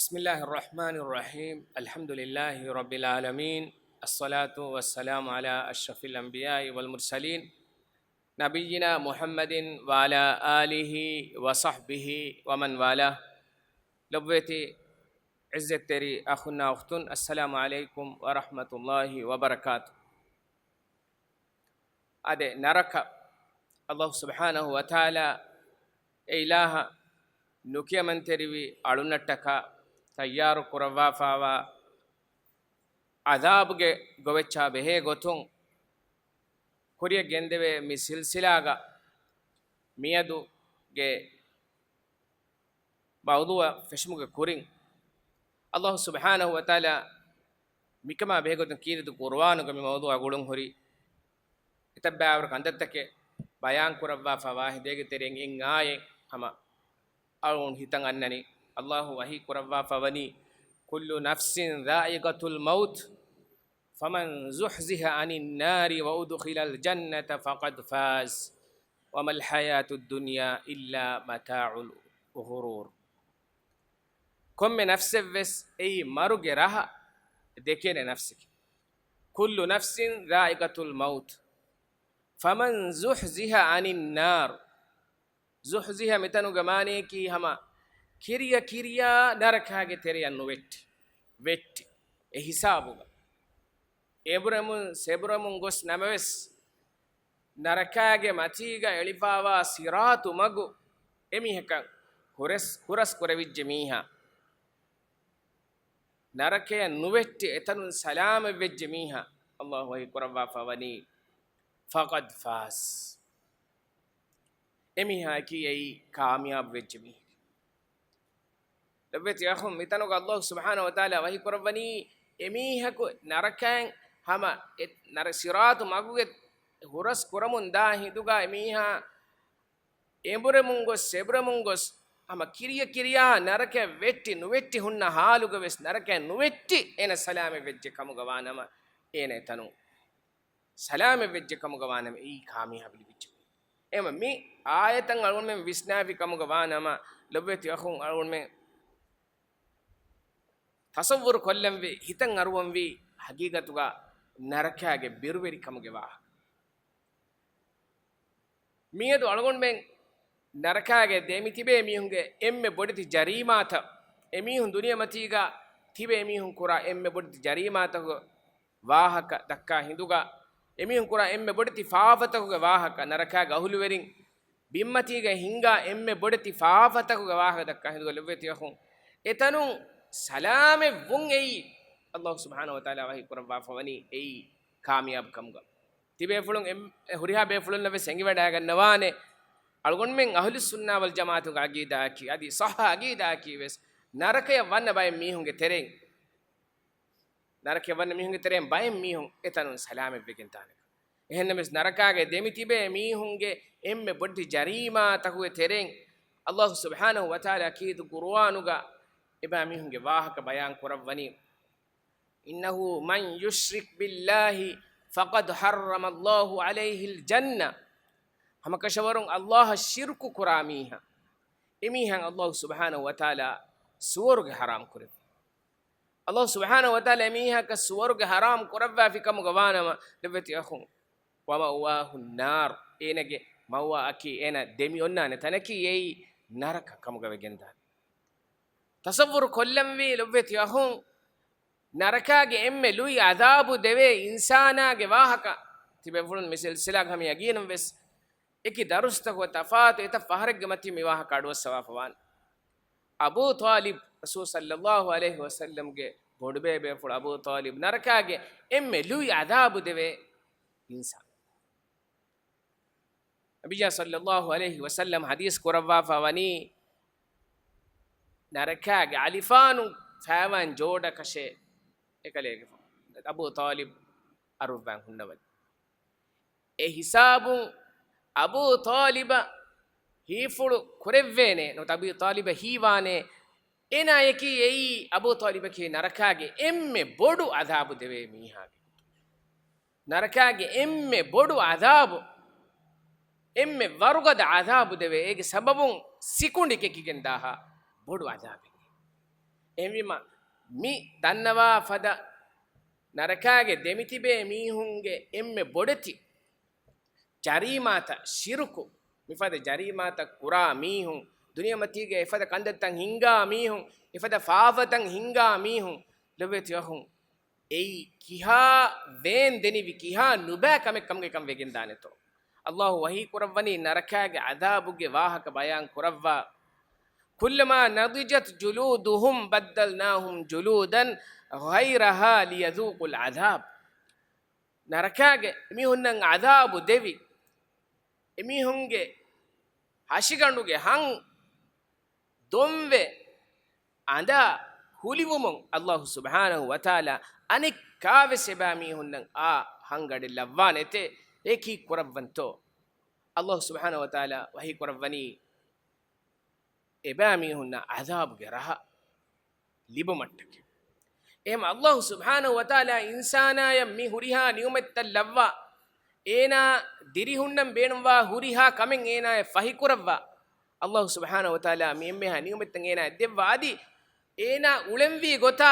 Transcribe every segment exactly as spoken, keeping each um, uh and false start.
بسم الله الرحمن الرحيم. الحمد لله رب العالمين. الصلاة والسلام على أشرف الأنبياء والمرسلين، نبينا محمد وعلى آله وصحبه ومن والاه. ލޮބުވެތި ޢިއްޒަތްތެރި އަޚުންނާ އުޚްތުން، السلام عليكم ورحمة الله وبركاته. އާދެ، ނަރަކަ، ﷲ ސުބްޙާނަހޫ ވަތަޢާލާ އެ އިލާހަށް ނުކިޔަމަންތެރިވި އަޅުންނަށްޓަކާ ތައްޔާރު ކުރައްވާފައިވާ ޢަޛާބުގެ ގޮވެއްޗާ ބެހޭ ގޮތުން، ކުރިއަށް ގެންދެވޭ މި ސިލްސިލާގަ މިއަދުގެ މައުޟޫޢަށް ފެށުމުގެ ކުރިން، ﷲ ސުބްޙާނަހޫ ވަތަޢާލާ މިކަމާ ބެހޭގޮތުން ކީރިތި ޤުރުއާނުގަ މި މައުޟޫޢަށް ގުޅުން ހުރި އެތައްބާވަރު ކަންތައްތަކެއް ބަޔާން ކުރައްވާފަ ވާހި ދޭގެ ތެރެއިން އެއް އާޔަތް ހަމަ އަޅުގަނޑު ހިތަށް އަންނަނީ. ﷲ ވަޙީ ކުރައްވާފަ ވަނީ، كل نفس ذائقة الموت فمن زحزح عن النار وأدخل الجنة فقد فاز وما الحياة الدنيا إلا متاع الغرور. ކޮންމެ ނަފްސެއްވެސް އެއީ މަރުގެ ރަހަ ދެކޭނެ ނަފްސެކޭ. كل نفس ذائقة الموت فمن زحزح عن النار. ޒުޙްޒިޙަ މިތަނުގެ މާނަޔަކީ ހަމަ ކިރިޔަ ކިރިޔާ ނަރަކާގެ ތެރެއަށް ނުވެއްޓި، ވެއްޓި، އެ ހިސާބުގަ. އެބުރެމުން ސެބުރެމުން ގޮސް ނަމަވެސް، ނަރަކާގެ މަތީގަ އެޅިފާވާ ޞިރާޠު މަގު އެމީހަކަށް ހުރަސް، ހުރަސް ކުރެވިއްޖެ މީހާ. ނަރަކަޔަށް ނުވެއްޓި އެތަނުން ސަލާމަތްވެއްޖެ މީހާ. ﷲ ވަޙީ ކުރައްވާފަ ވަނީ، فقد فاز. އެމީހާއަކީ އެއީ ކާމިޔާބު ވެއްޖެ މީހެކޭ. ލޮބުވެތި އަޚުން، މިތަނުގަ ﷲ ސުބްޙާނަހޫ ވަތަޢާލާ ވަޙީ ކުރައްވަނީ، އެމީހަކު ނަރަކައިން ހަމަ އެ ނަރަ-، ޞިރާޠު މަގުގެ ހުރަސް ކުރަމުން ދާ ހިނދުގަ އެމީހާ އެނބުރެމުން ގޮސް، އެބުރެމުން ގޮސް، ހަމަ ކިރިޔަ ކިރިޔާ ނަރަކައަށް ވެއްޓި ނުވެއްޓި ހުންނަ ހާލުގަ ވެސް ނަރަކައަށް ނުވެއްޓި އޭނަ ސަލާމަތް ވެއްޖެ ކަމުގަ ވާނަމަ، އޭނަ އެތަނުން ސަލާމަތް ވެއްޖެ ކަމުގަ ވާނަމަ، އެއީ ކާމިޔާބު ލިބިއްޖެ. އެހެންވެ މި އާޔަތަށް އަޅުގަނޑުމެން ވިސްނާފި ކަމުގަ ވާނަމަ، ލޮބުވެތި އަޚުން، އަޅުގަނޑުމެން ތަޞައްވުރު ކޮށްލަންވީ، ހިތަށް އަރުވަންވީ ހަގީގަތުގަ ނަރަކާގެ ބިރުވެރިކަމުގެ ވާހަކަ. މިއަދު އަޅުގަނޑުމެން ނަރަކާގެ ދެމިތިބޭ މީހުންގެ އެންމެ ބޮޑެތި ޖަރީމާތައް، އެމީހުން ދުނިޔެމަތީގަ ތިބޭ މީހުން ކުރާ އެންމެ ބޮޑެތި ޖަރީމާތަކުގެ ވާހަކަ ދައްކާ ހިނދުގަ، އެމީހުން ކުރާ އެންމެ ބޮޑެތި ފާފަތަކުގެ ވާހަކަ، ނަރަކާގެ އަހުލުވެރިން ބިންމަތީގައި ހިންގާ އެންމެ ބޮޑެތި ފާފަތަކުގެ ވާހަކަ ދައްކާ ހިނދުގަ ލޮބުވެތި އަޚުން، އެތަނުން ސަލާމަތް ވުން އެއީ، ﷲ ސުބްޙާނަހޫ ވަތަޢާލާ ވަޙީ ކުރައްވާފަ ވަނީ އެއީ ކާމިޔާބު ކަމުގަ. ތިބޭފުޅުން އެ-، ހުރިހާ ބޭފުޅުންނަށް ވެސް އެނގިވަޑައިގަންނަވާނެ، އަޅުގަނޑުމެން އަހުލުއްސުންނާ ވަލްޖަމާޢަތުގެ ޢަޤީދާއަކީ، އަދި ޞައްޙަ ޢަޤީދާއަކީ ވެސް، ނަރަކަޔަށް ވަންނަ ބައެއް މީހުންގެ ތެރެއިން، ނަރަކަޔަށް ވަންނަ މީހުންގެ ތެރެއިން ބައެއް މީހުން އެތަނުން ސަލާމަތްވެގެން ދާނެ. އެހެންނަމަވެސް، ނަރަކާގެ ދެމިތިބޭ މީހުންގެ އެންމެ ބޮޑެތި ޖަރީމާތަކުގެ ތެރެއިން، ﷲ ސުބްޙާނަހޫ ވަތަޢާލާ ކީރިތި ޤުރުއާނުގަ އެބައިމީހުންގެ ވާހަކަ ބަޔާން ކުރައްވަނީ، إنه من يشرك بالله فقد حرم الله عليه الجنة. ހަމަކަށަވަރުން ﷲ އަށް ޝިރްކު ކުރާ މީހާ، އެމީހާއަށް ﷲ ސުބްޙާނަހޫ ވަތަޢާލާ ސުވަރުގެ ޙަރާމް ކުރެއްވި. ﷲ ސުބްޙާނަހޫ ވަތަޢާލާ އެމީހާއަކަށް ސުވަރުގެ ޙަރާމް ކުރައްވާފި ކަމުގަ ވާނަމަ، ލޮބުވެތި އަޚުން، ومأواه النار، އޭނަގެ މައުވާއަކީ، އޭނަ ދެމި އޮންނާނެ ތަނަކީ އެއީ ނަރަކަ ކަމުގަ ވެގެންދާނެ. ތަޞައްވުރު ކޮށްލަންވީ ލޮބުވެތި އަޚުން، ނަރަކާގެ އެންމެ ލުއި ޢަޛާބު ދެވޭ އިންސާނާގެ ވާހަކަ. ތިބޭފުޅުން މި ސިލްސިލާގަ ހަމަ ޔަގީނުން ވެސް އެކި ދަރުސްތަކުގެ ތަފާތު އެތައް ފަހަރެއްގެ މަތިން މި ވާހަކަ އަޑުއައްސަވާފަ ވާނެ. އަބޫ ޠާލިބް، ރަސޫލު ޞައްލައްލާހު ޢަލައިހި ވަސައްލަމްގެ ބޮޑުބޭބޭފުޅު އަބޫ ޠާލިބް ނަރަކާގެ އެންމެ ލުއި ޢަޛާބު ދެވޭ އިންސާން. ނަބިއްޔާ ޞައްލައްލާހު ޢަލައިހި ވަސައްލަމް ޙަދީޘް ކުރައްވާފަ ވަނީ، ނަރަކާގެ އަލިފާނު ފައިވާން ޖޯޑަކަށޭ އެކަލޭގެފާނު އަބޫ ޠާލިބް އަރުއްވާން ހުންނަވަނީ. އެ ހިސާބުން އަބޫ ޠާލިބަށް ހީފުޅު ކުރެއްވޭނެ، ނުވަތަ އަބޫ ޠާލިބަށް ހީވާނެ، އޭނާޔަކީ އެއީ އަބޫ ޠާލިބަކީ ނަރަކާގެ އެންމެ ބޮޑު ޢަޛާބު ދެވޭ މީހާގެ. ނަރަކާގެ އެންމެ ބޮޑު ޢަޛާބު، އެންމެ ވަރުގަދަ ޢަޛާބު ދެވޭ، އޭގެ ސަބަބުން ސިކުނޑި ކެކިގެން ދާހާ ބޮޑު ޢަޛާބެއް. އެހެންވީމަ، މި ދަންނަވާ ފަދަ ނަރަކާގެ ދެމިތިބޭ މީހުންގެ އެންމެ ބޮޑެތި ޖަރީމާތައް ޝިރުކު، މިފަދަ ޖަރީމާތައް ކުރާ މީހުން، ދުނިޔެމަތީގަ އެފަދަ ކަންތައްތައް ހިންގާ މީހުން، އެފަދަ ފާފަތައް ހިންގާ މީހުން، ލޮބުވެތި އަޚުން، އެއީ ކިހާ ވޭން ދެނިވި ކިހާ ނުބައި ކަމެއް ކަމުގައި ކަން ވެގެންދާނެތޯ. ﷲ ވަޙީ ކުރައްވަނީ ނަރަކާގެ ޢަޛާބުގެ ވާހަކަ ބަޔާން ކުރައްވާ، كلما نضجت جلودهم بدلناهم جلودا غيرها ليذوقوا العذاب. ނަރަކާގެ މީހުންނަށް ޢަޛާބު ދެވި، އެމީހުންގެ ހަށިގަނޑުގެ ހަން ދޮންވެ އަނދާ ހުލިވުމުން ﷲ ސުބްޙާނަހޫ ވަތަޢާލާ އަނެއްކާވެސް އެބައިމީހުންނަށް އާ ހަންގަޑެއް ލައްވާނެތޭ. އެ ކީއްކުރައްވަންތޯ؟ ﷲ ސުބްޙާނަހޫ ވަތަޢާލާ ވަޙީ ކުރައްވަނީ އެބައިމީހުންނަށް ޢަޛާބުގެ ރަހަ ލިބުމަށްޓަކައި. އެހެން ﷲ ސުބްޙާނަހޫ ވަތަޢާލާ އިންސާނާޔަށް މި ހުރިހާ ނިޢުމަތްތައް ލައްވާ، އޭނާ ދިރިހުންނަން ބޭނުންވާ ހުރިހާ ކަމެއް އޭނާޔަށް ފަހިކުރައްވާ، ﷲ ސުބްޙާނަހޫ ވަތަޢާލާ މި އެންމެހާ ނިޢުމަތްތައް އޭނާޔަށް ދެއްވާ. އަދި އޭނާ އުޅެންވީ ގޮތާ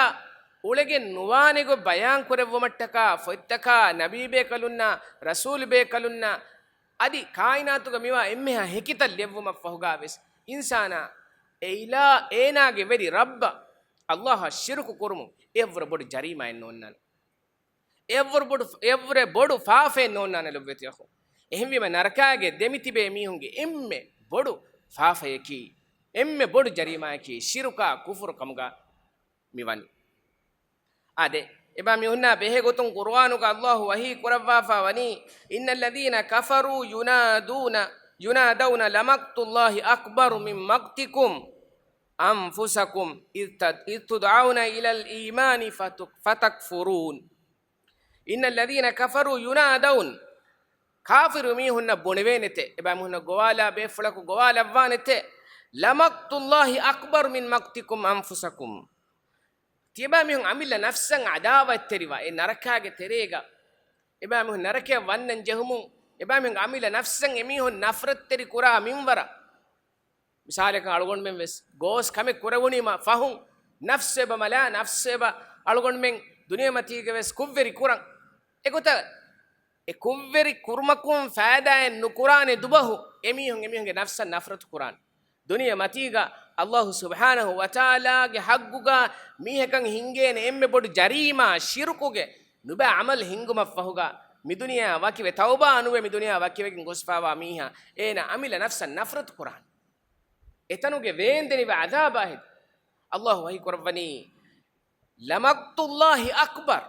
އުޅެގެން ނުވާނެ ގޮތް ބަޔާން ކުރެއްވުމަށްޓަކާ، ފޮތްތަކާ، ނަބީބޭކަލުންނާ، ރަސޫލުބޭކަލުންނާ، އަދި ކާއިނާތުގަ މިވާ އެންމެހާ ހެކިތައް ލެއްވުމަށްފަހުގާވެސް، އިންސާނާ އެ އިލާ އޭނާގެ ވެރި ރައްބަށް ﷲއަށް ޝިރުކު ކުރުމުން އެއަށްވުރެ ބޮޑު ޖަރީމާއެއް ނޯންނާނެ. އެއަށްވުރެ ބޮޑު، އެއަށްވުރެ ބޮޑު ފާފައެއް ނޯންނާނެ ލޮބުވެތި އަޚުން. އެހެންވީމަ ނަރަކާގެ ދެމިތިބޭ މީހުންގެ އެންމެ ބޮޑު ފާފަޔަކީ، އެންމެ ބޮޑު ޖަރީމާޔަކީ ޝިރުކާ ކުފުރު ކަމުގަ މިވަނީ. އާދެ، އެބައިމީހުންނާ ބެހޭގޮތުން ޤުރުއާނުގަ ﷲ ވަޙީ ކުރައްވާފަ ވަނީ، إن الذين كفروا ينادون، ينادون لمقت الله أكبر من مقتكم أنفسكم إذ تد، إذ تدعون إلى الإيمان فتك، فتكفرون. إن الذين كفروا ينادون، ކާފިރު މީހުންނަށް ބުނެވޭނެތެ، އެބައިމީހުންނަށް ގޮވާލާ ބޭފުޅަކު ގޮވާލައްވާނެތެ، لمقت الله أكبر من مقتكم أنفسكم. ތިޔަބައިމީހުން އަމިއްލަ ނަފްސަށް ޢަދާވަތްތެރިވާ އެ ނަރަކާގެ ތެރޭގަ، އެބައިމީހުން ނަރަކަޔަށް ވަންނަން ޖެހުމުން، އެބައިމީހުން އަމިއްލަ ނަފްސަށް އެމީހުން ނަފްރަތްތެރި ކުރާ މިންވަރަށް. މިސާލަކަށް އަޅުގަނޑުމެން ވެސް ގޯސް ކަމެއް ކުރެވުނީމަ ފަހުން، ނަފްސު އެބަ މަލާ، ނަފްސު އެބަ އަޅުގަނޑުމެން ދުނިޔެމަތީގަ ވެސް ކުށްވެރި ކުރަން. އެގޮތަށް އެ ކުށްވެރި ކުރުމަކުން ފައިދާއެއް ނުކުރާނެ ދުވަހު، އެމީހުން އެމީހުންގެ ނަފްސަށް ނަފްރަތު ކުރާނެ. ދުނިޔެ މަތީގަ ﷲ ސުބްޙާނަހޫ ވަތަޢާލާގެ ޙައްޤުގަ މީހަކަށް ހިނގޭނެ އެންމެ ބޮޑު ޖަރީމާ ޝިރުކުގެ ނުބައި ޢަމަލު ހިންގުމަށްފަހުގަ، މިދުނިޔެއާ ވަކިވެ، ތައުބާ ނުވެ މިދުނިޔެއާ ވަކިވެގެން ގޮސްފާވާ މީހާ އޭނާ އަމިއްލަ ނަފްސަށް ނަފްރަތު ކުރާނެ. އެތަނުގެ ވޭންދެނިވި ޢަޛާބާ ހެދި. ﷲ ވަޙީ ކުރައްވަނީ، لمقت الله أكبر.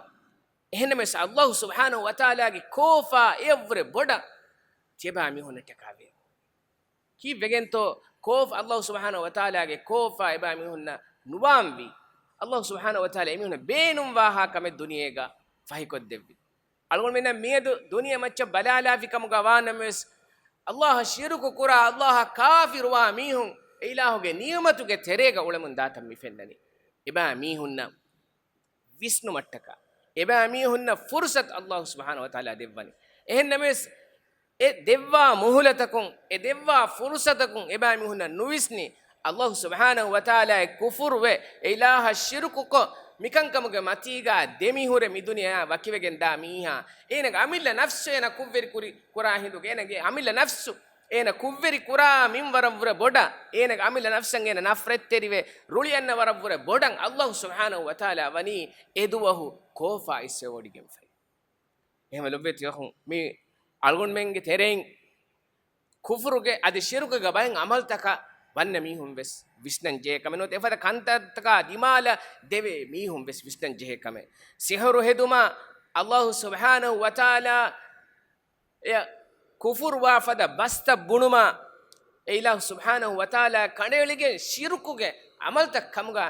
އެހެންނަމަވެސް ﷲ ސުބްޙާނަހޫ ވަތަޢާލާގެ ކޯފާ އެއަށްވުރެ ބޮޑަށް ތިޔަބައިމީހުންނަށްޓަކާވޭ. ކީއްވެގެންތޯ؟ ކޯފް، ﷲ ސުބްޙާނަހޫ ވަތަޢާލާގެ ކޯފާ އެބައިމީހުންނަށް ނުވާންވީ. ﷲ ސުބްޙާނަހޫ ވަތަޢާލާ އެމީހުންނަށް ބޭނުންވާހާ ކަމެއް ދުނިޔޭގަ ފަހިކޮށްދެއްވި. އަޅުގަނޑުމެންނަށް މިއަދު ދުނިޔެ މައްޗަށް ބަލާލާފި ކަމުގަ ވާނަމަވެސް، ﷲއަށް ޝިރުކު ކުރާ، ﷲއަށް ކާފިރުވާ މީހުން އެ އިލާހުގެ ނިޢުމަތުގެ ތެރޭގަ އުޅެމުން ދާތަން މި ފެންނަނީ. އެބައިމީހުންނަށް ވިސްނުމަށްޓަކާ، އެބައިމީހުންނަށް ފުރުޞަތު ﷲ ސުބްޙާނަހޫ ވަތަޢާލާ ދެއްވަނީ. އެހެންނަމަވެސް، އެ ދެއްވާ މުހުލަތަކުން، އެ ދެއްވާ ފުރުޞަތަކުން އެބައިމީހުންނަށް ނުވިސްނި، ﷲ ސުބްޙާނަހޫ ވަތަޢާލާއަށް ކުފުރުވެ، އެ އިލާހަށް ޝިރުކުކޮށް، މިކަންކަމުގެ މަތީގަ ދެމިހުރެ މިދުނިޔެއާ ވަކިވެގެންދާ މީހާ، އޭނަގެ އަމިއްލަ ނަފްސު އޭނަ ކުށްވެރި ކުރި، ކުރާ ހިނދުގަ، އޭނަގެ އަމިއްލަ ނަފްސު އޭނަ ކުށްވެރި ކުރާ މިންވަރަށްވުރެ ބޮޑަށް، އޭނަގެ އަމިއްލަ ނަފްސަށް އޭނަ ނަފްރަތްތެރިވެ، ރުޅިއަންނަ ވަރަށްވުރެ ބޮޑަށް ﷲ ސުބްޙާނަހޫ ވަތަޢާލާ ވަނީ އެދުވަހު ކޯފާ އިސްވެވޮޑިގެންފައި. އެހެންވެ ލޮބުވެތި އަޚުން، މި އަޅުގަނޑުމެންގެ ތެރެއިން ކުފުރުގެ އަދި ޝިރުކުގެ ބައެއް ޢަމަލުތަކަށް ވަންނަ މީހުން ވެސް ވިސްނަން ޖެހޭ ކަމެއް ނުވަތަ، އެފަދަ ކަންތައްތަކާ ދިމާލަށް ދެވޭ މީހުން ވެސް ވިސްނަން ޖެހޭ ކަމެއް. ސިޙުރު ހެދުމާ، ﷲ ސުބްޙާނަހޫ ވަތަޢާލާ އެ ކުފުރުވާ ފަދަ ބަސްތައް ބުނުމާ، އެ އިލާހު ސުބްޙާނަހޫ ވަތަޢާލާ ކަނޑައެޅިގެން ޝިރުކުގެ ޢަމަލުތައް ކަމުގަ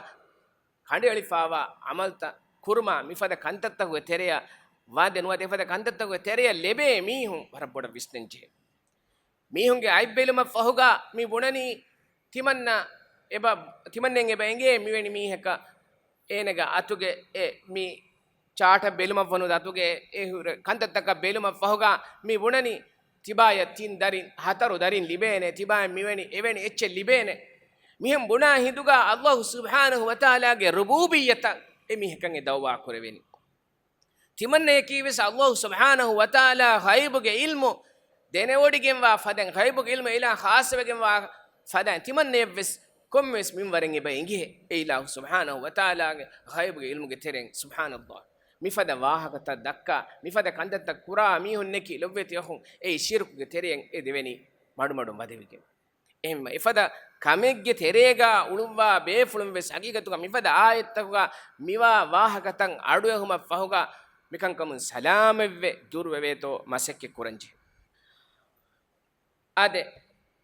ކަނޑައެޅިފާވާ ޢަމަލުތައް ކުރުމާ، މިފަދަ ކަންތައްތަކުގެ ތެރެއަށް ވާނދެ ނުވަތަ އެފަދަ ކަންތައްތަކުގެ ތެރެއަށް ލެބޭ މީހުން ވަރަށް ބޮޑަށް ވިސްނަން ޖެހޭ. މީހުންގެ އަތް ބެލުމަށް ފަހުގަ މި ބުނަނީ، ތިމަންނަ އެބަ، ތިމަންނެން އެބަ އެނގޭ މިވެނި މީހަކަށް އޭނަގެ އަތުގެ އެ މި ޗާޓަށް ބެލުމަށް ވަނު އަތުގެ އެ ހުރެ ކަންތައްތަކަށް ބެލުމަށް ފަހުގަ މި ބުނަނީ، ތިބާޔަށް ތިން ދަރިން، ހަތަރު ދަރިން ލިބޭނެ، ތިބާޔަށް މިވެނި އެވެނި އެއްޗެއް ލިބޭނެ. މިހެން ބުނާ ހިނދުގަ އައްލާހު ސުބްޙާނަހު ވަތަޢާލާގެ ރުބޫބިއްޔަތަށް އެ މީހަކަށް އެ ދަޢުވާ ކުރެވެނީ. ތިމަންނަޔަކީ ވެސް އައްލާހު ސުބްޙާނަހު ވަތަޢާލާ ޣައިބުގެ ޢިލްމު ދެނެވޮޑިގެންވާ ފަދައިން، ޣައިބުގެ ޢިލްމު އެއިލާހަށް ޚާއްޞަވެގެންވާ ފަދައިން ތިމަންނަޔަށް ވެސް ކޮންމެވެސް މިންވަރެއް އެބަ އެނގޭ. އެ އިލާހު ސުބްޙާނަހު ވަތަޢާލާގެ ޣައިބުގެ ޢިލްމުގެ ތެރެއިން. ސުބްޙާނައްލާހް. މިފަދަ ވާހަކަތައް ދައްކާ، މިފަދަ ކަންތައްތައް ކުރާ މީހުންނަކީ ލޮބުވެތި އަޚުން އެއީ ޝިރުކުގެ ތެރެއިން އެ ދެވެނީ މަޑުމަޑުން ވަދެވިގެން. އެހެންވީމަ އެފަދަ ކަމެއްގެ ތެރޭގަ އުޅުއްވާ ބޭފުޅުން ވެސް ހަގީގަތުގަ މިފަދަ އާޔަތްތަކުގަ މިވާ ވާހަކަތައް އަޑުއެހުމަށްފަހުގަ މިކަންކަމުން ސަލާމަތްވެ ދުރުވެވޭތޯ މަސައްކަތް ކުރަންޖެހޭ. އާދެ،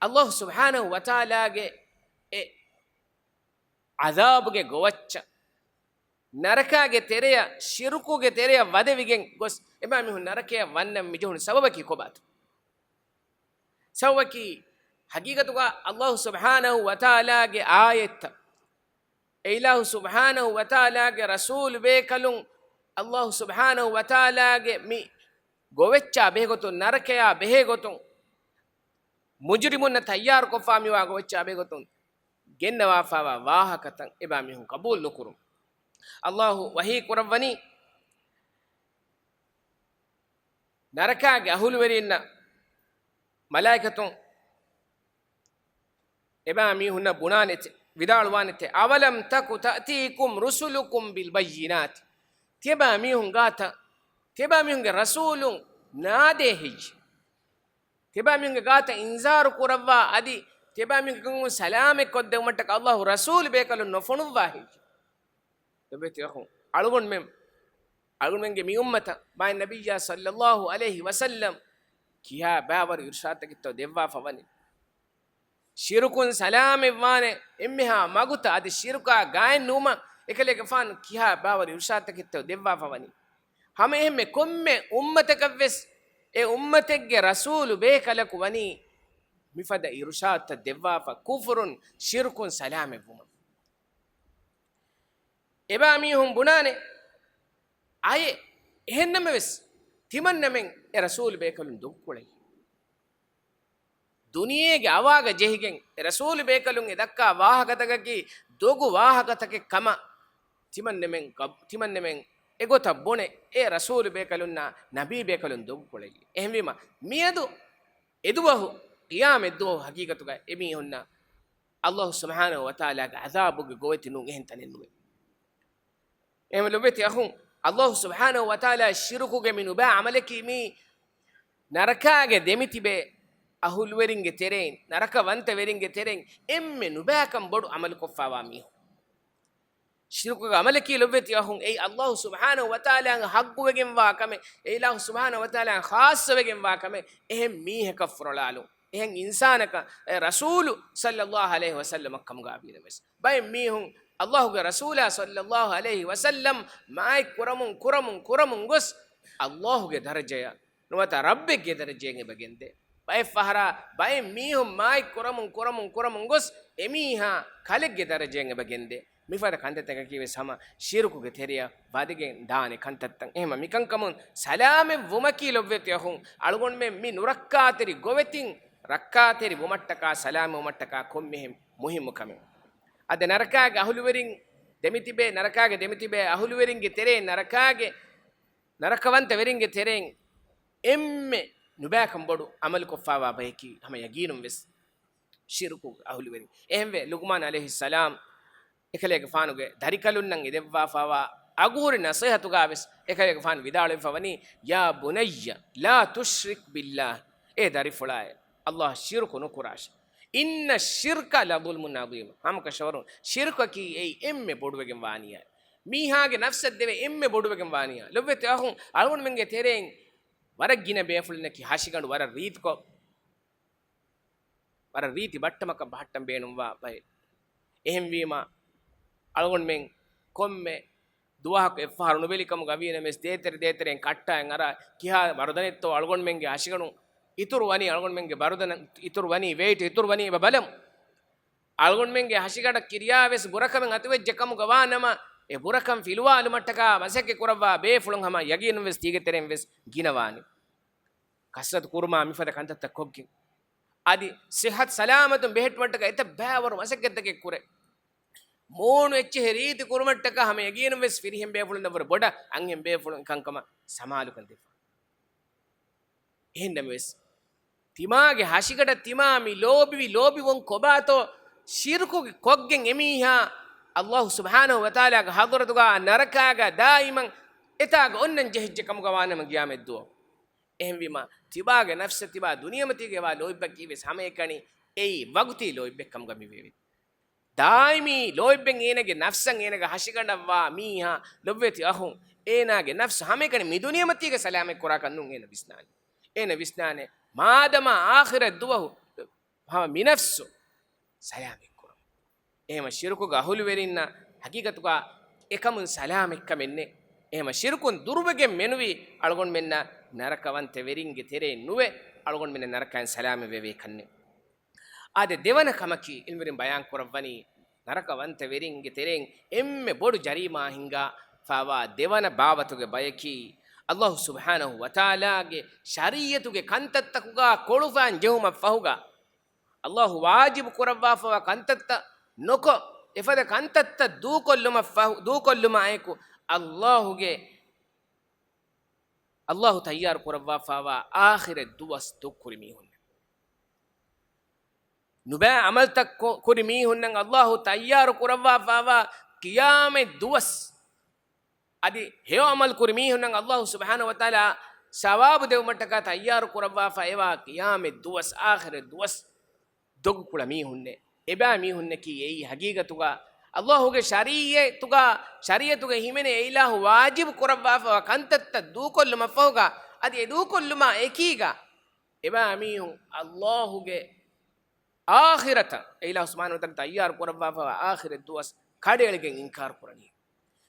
އައްލާހު ސުބްޙާނަހު ވަތަޢާލާގެ އެ ޢަޛާބުގެ ގޮވައްޗަށް، ނަރަކާގެ ތެރެއަށް، ޝިރުކުގެ ތެރެއަށް ވަދެވިގެން ގޮސް، އެބައިމީހުން ނަރަކަޔަށް ވަންނަން މިޖެހުނު ސަބަބަކީ ކޮބާތޯ؟ ސަބަބަކީ، ހަގީގަތުގަ އައްލާހު ސުބްޙާނަހު ވަތަޢާލާގެ އާޔަތްތައް، އެ އިލާހު ސުބްޙާނަހު ވަތަޢާލާގެ ރަސޫލު ބޭކަލުން، އައްލާހު ސުބްޙާނަހު ވަތަޢާލާގެ މި ގޮވައްޗާ ބެހޭގޮތުން، ނަރަކަޔާ ބެހޭގޮތުން، މުޖުރިމުންނަށް ތައްޔާރުކޮށްފާ މިވާ ގޮވައްޗާ ބެހޭގޮތުން ގެންނަވާފާވާ ވާހަކަތައް އެބައިމީހުން ޤަބޫލު ނުކުރުން. އައްލާހު ވަޙީ ކުރައްވަނީ، ނަރަކާގެ އަހުލުވެރިންނަށް މަލާއިކަތުން އެބައިމީހުންނަށް ބުނާނެތެ، ވިދާޅުވާނެތެ، "أولم تك تأتيكم رسلكم بالبينات؟" ތިޔަބައިމީހުން ގާތަށް، ތިޔަބައިމީހުންގެ ރަސޫލުން ނާދޭ ހެއްޔޭ؟ ތިޔަބައިމީހުންގެ ގާތަށް އިންޒާރު ކުރައްވާ އަދި ތިޔަބައިމީހުން ސަލާމަތް ކޮށްދެއްވުމަށްޓަކާ އައްލާހު ރަސޫލު ބޭކަލުން ނުފޮނުއްވާ ހެއްޔޭ؟ ލޮބުވެތި އަޚުން، އަޅުގަނޑުމެން، އަޅުގަނޑުމެންގެ މި އުއްމަތަށް މާތް ނަބިއްޔާ ޞައްލައްލާހު ޢަލައިހި ވަސައްލަމް ކިހާ ބައިވަރު އިރުޝާދުތަކެއްތޯ ދެއްވާފަ ވަނީ. ޝިރުކުން ސަލާމަތްވާނެ އެންމެހާ މަގުތައް އަދި ޝިރުކާ ގާތް ނުވުމަށް އެކަލޭގެފާނު ކިހާ ބައިވަރު އިރުޝާދުތަކެއްތޯ ދެއްވާފަ ވަނީ. ހަމަ އެހެންމެ ކޮންމެ އުއްމަތަކަށްވެސް އެ އުއްމަތެއްގެ ރަސޫލު ބޭކަލަކު ވަނީ މިފަދަ އިރުޝާދުތައް ދެއްވާފަ، ކުފުރުން ޝިރުކުން ސަލާމަތްވުމަށް. އެބައިމީހުން ބުނާނެ، އައެއް އެހެންނަމަވެސް، ތިމަންނަމެން އެ ރަސޫލު ބޭކަލުން ދޮގުކުޅައި. ދުނިޔޭގެ އަވާގަ ޖެހިގެން އެ ރަސޫލު ބޭކަލުން އެ ދައްކާ ވާހަކަތަކަކީ ދޮގު ވާހަކަތަކެއް ކަމަށް ތިމަންނަމެން ގަބް-، ތިމަންނަމެން އެގޮތަށް ބުނެ، އެ ރަސޫލު ބޭކަލުންނާ ނަބީ ބޭކަލުން ދޮގުކުޅައި. އެހެންވީމަ، މިއަދު އެދުވަހު، ޤިޔާމަތްދުވަހު ހަގީގަތުގަ އެމީހުންނަށް އައްލާހު ސުބްޙާނަހު ވަތަޢާލާގެ ޢަޛާބުގެ ގޮވެތި ނޫން އެހެން ތަނެއް ނުވޭ. އެހެން ލޮބުވެތި އަޚުން، އައްލާހު ސުބްޙާނަހު ވަތަޢާލާ ޝިރުކުގެ މި ނުބައި ޢަމަލަކީ މީ ނަރަކާގެ ދެމިތިބޭ އަހުލުވެރިންގެ ތެރެއިން، ނަރަކަވަންތަވެރިންގެ ތެރެއިން އެންމެ ނުބައިކަން ބޮޑު ޢަމަލުކޮށްފާވާ މީހުން. ޝިރުކުގެ ޢަމަލަކީ ލޮބުވެތި އަޚުން، އެއީ އައްލާހު ސުބްޙާނަހު ވަތަޢާލާއަށް ޙައްޤުވެގެންވާ ކަމެއް، އެ އިލާހު ސުބްޙާނަހު ވަތަޢާލާއަށް ޚާއްޞަވެގެންވާ ކަމެއް، އެހެން މީހަކަށް ފުރޮޅާލުން. އެހެން އިންސާނަކަށް، އެ ރަސޫލު ޞައްލައްލާހު ޢަލައިހި ވަސައްލަމަށް ކަމުގަ ވީނަމަވެސް، ބައެއް މީހުން އައްލާހުގެ ރަސޫލާ ޞައްލައްލާހު ޢަލައިހި ވަސައްލަމް މާތް ކުރަމުން، ކުރަމުން، ކުރަމުން ގޮސް، އައްލާހުގެ ދަރަޖަޔަށް ނުވަތަ ރައްބެއްގެ ދަރަޖައިން އެބަ ގެންދޭ. ބައެއް ފަހަރާ ބައެއް މީހުން މާތް ކުރަމުން، ކުރަމުން، ކުރަމުން ގޮސް، އެމީހާ ކަލެއްގެ ދަރަޖައިން އެބަ ގެންދޭ. މިފަދަ ކަންތައްތަކަކީ ވެސް ހަމަ ޝިރުކުގެ ތެރެއަށް ވަދެގެން ދާނެ ކަންތައްތައް. އެހެންމަ މިކަންކަމުން ސަލާމަތް ވުމަކީ ލޮބުވެތި އަޚުން، އަޅުގަނޑުމެން މި ނުރައްކާތެރި ގޮވެތިން ރައްކާތެރި ވުމަށްޓަކާ، ސަލާމަތް ވުމަށްޓަކާ ކޮންމެހެން މުހިއްމު ކަމެއް. އަދި ނަރަކާގެ އަހުލުވެރިން ދެމިތިބޭ، ނަރަކާގެ ދެމިތިބޭ އަހުލުވެރިންގެ ތެރެއިން، ނަރަކާގެ ނަރަކަވަންތަ ވެރިންގެ ތެރެއިން އެންމެ ނުބައިކަން ބޮޑު ޢަމަލުކޮށްފާވާ ބަޔަކީ ހަމަ ޔަގީނުން ވެސް ޝިރުކު އަހުލުވެރިން. އެހެންވެ، ލުޤްމާން ޢަލައިހިއްސަލާމް އެކަލޭގެފާނުގެ ދަރިކަލުންނަށް އެދެއްވާފާވާ އަގުހުރި ނަޞޭޙަތުގަ ވެސް އެކަލޭގެފާނު ވިދާޅުވެފަ ވަނީ، "يا بني لا تشرك بالله." އޭ ދަރިފުޅާއޭ، އައްލާހަށް ޝިރުކު ނުކުރާށޭ. "إن الشرك لظلم عظيم." ހަމަކަށަވަރުން ޝިރުކަކީ އެއީ އެންމެ ބޮޑުވެގެން ވާނިޔާ. މީހާގެ ނަފްސަށް ދެވޭ އެންމެ ބޮޑުވެގެން ވާނިޔާ. ލޮބުވެތި އަޚުން، އަޅުގަނޑުމެންގެ ތެރެއިން ވަރަށް ގިނަ ބޭފުޅުންނަކީ ހަށިގަނޑު ވަރަށް ރީތިކޮށް، ވަރަށް ރީތި ބައްޓަމަކަށް ބަހައްޓަން ބޭނުންވާ ބައެއް. އެހެންވީމަ، އަޅުގަނޑުމެން ކޮންމެ ދުވަހަކު އެއްފަހަރު ނުބެލި ކަމުގަ ވީނަމަވެސް، ދޭތެރެ ދޭތެރެއިން ކައްޓާއިން އަރާ، ކިހާ ވަރުދަނެއްތޯ އަޅުގަނޑުމެންގެ ހަށިގަނޑުން އިތުރު ވަނީ، އަޅުގަނޑުމެންގެ ވަރުދަނަށް އިތުރު ވަނީ، ވެއިޓް އިތުރު ވަނީ އެބަ ބަލަމު. އަޅުގަނޑުމެންގެ ހަށިގަނޑަށް ކިރިޔާވެސް ބުރަކަމެއް އަތުވެއްޖެ ކަމުގަ ވާނަމަ، އެ ބުރަކަން ފިލުވާލުމަށްޓަކާ މަސައްކަތް ކުރައްވާ ބޭފުޅުން ހަމަ ޔަގީނުންވެސް ތީގެ ތެރެއިން ވެސް ގިނަވާނެ. ކަސްރަތު ކުރުމާ މިފަދަ ކަންތައްތައް ކޮށްގެން، އަދި ސިއްހަތު ސަލާމަތުން ބެހެއްޓުމަށްޓަކާ އެތައް ބައިވަރު މަސައްކަތްތަކެއް ކުރޭ. މޫނު އެއްޗެހި ރީތި ކުރުމަށްޓަކާ ހަމަ ޔަގީނުން ވެސް ފިރިހެން ބޭފުޅުންނަށްވުރެ ބޮޑަށް އަންހެން ބޭފުޅުން ކަންކަމަށް ސަމާލުކަން ދެއްވާ. އެހެންނަމަވެސް، ތިމާގެ ހަށިގަނޑަށް ތިމާ މި ލޯބިވި ލޯބިވުން ކޮބާތޯ، ޝިރުކުގެ ކޮށްގެން އެމީހާ އައްލާހު ސުބްޙާނަހު ވަތަޢާލާގެ ޙަޟްރަތުގާ ނަރަކާގާ ދާއިމަން އެތާގަ އޮންނަން ޖެހިއްޖެ ކަމުގަ ވާނަމަ ގިޔާމަތްދުވަހު. އެހެންވީމަ، ތިބާގެ ނަފްސަށް ތިބާ ދުނިޔެމަތީގައިވާ ލޯތްބަކީ ވެސް ހަމައެކަނި އެއީ ވަގުތީ ލޯތްބެއް ކަމުގަ މިވެވޭ. ދާއިމީ ލޯތްބެއް އޭނަގެ ނަފްސަށް އޭނަގެ ހަށިގަނޑަށްވާ މީހާ، ލޮބްވެތި އަޚުން، އޭނާގެ ނަފްސު ހަމައެކަނި މި ދުނިޔެމަތީގަ ސަލާމަތް ކުރާކަށް ނޫން އޭނަ ވިސްނާނެ. އޭނަ ވިސްނާނެ، މާދަމާ އާޚިރަތް ދުވަހު ހަމަ މި ނަފްސު ސަލާމަތް ކުރުން. އެހެމަ ޝިރުކުގެ އަހުލުވެރިންނަށް ހަގީގަތުގަ އެކަމުން ސަލާމަތްކަމެއް ނެތް. އެހެމަ ޝިރުކުން ދުރުވެގެން މެނުވީ އަޅުގަނޑުމެންނަށް ނަރަކަވަންތަވެރިންގެ ތެރެއިން ނުވެ، އަޅުގަނޑުމެންނަށް ނަރަކައިން ސަލާމަތްވެވޭ ކަންނެ. އާދެ، ދެވަނަ ކަމަކީ، އިލްމުވެރިން ބަޔާން ކުރައްވަނީ، ނަރަކަވަންތަވެރިންގެ ތެރެއިން އެންމެ ބޮޑު ޖަރީމާ ހިންގާފާވާ ދެވަނަ ބާވަތުގެ ބަޔަކީ، އައްލާހު ސުބްޙާނަހު ވަތަޢާލާގެ ޝަރީޢަތުގެ ކަންތައްތަކުގާ ކޮޅުފައިން ޖެހުމަށްފަހުގާ، އައްލާހު ވާޖިބު ކުރައްވާފައިވާ ކަންތައްތައް ނުކޮށް، އެފަދަ ކަންތައްތައް ދޫކޮށްލުމަށްފަހު، ދޫކޮށްލުމާއެކު، އައްލާހުގެ، އައްލާހު ތައްޔާރު ކުރައްވާފައިވާ އާޚިރަތް ދުވަސް ދޮގުކުރި މީހުން. ނުބައި ޢަމަލުތައް ކު-، ކުރި މީހުންނަށް އައްލާހު ތައްޔާރު ކުރައްވާފައިވާ ޤިޔާމަތް ދުވަސް. އަދި ހެޔޮ ޢަމަލު ކުރި މީހުންނަށް އައްލާހު ސުބްޙާނަހު ވަތަޢާލާ ސަވާބު ދެވުމަށްޓަކާ ތައްޔާރު ކުރައްވާފައިވާ ޤިޔާމަތް ދުވަސް، އާޚިރަތް ދުވަސް ދޮގުކުޅަ މީހުންނޭ. އެބައި މީހުންނަކީ އެއީ ހަގީގަތުގަ އައްލާހުގެ ޝަރީޢަތުގަ، ޝަރީޢަތުގަ ހިމެނޭ އިލާހު ވާޖިބު ކުރައްވާފައިވާ ކަންތައްތައް ދޫކޮށްލުމަށްފަހުގަ، އަދި އެ ދޫކޮށްލުމާ އެކީގަ، އެބައި މީހުން އައްލާހުގެ އާޚިރަތަށް، އެ އިލާހު ސުބްޙާނަހު ވަތަޢާލާ ތައްޔާރު ކުރައްވާފައިވާ އާޚިރަތް ދުވަސް ކަޑައެޅިގެން އިންކާރު ކުރަނީ.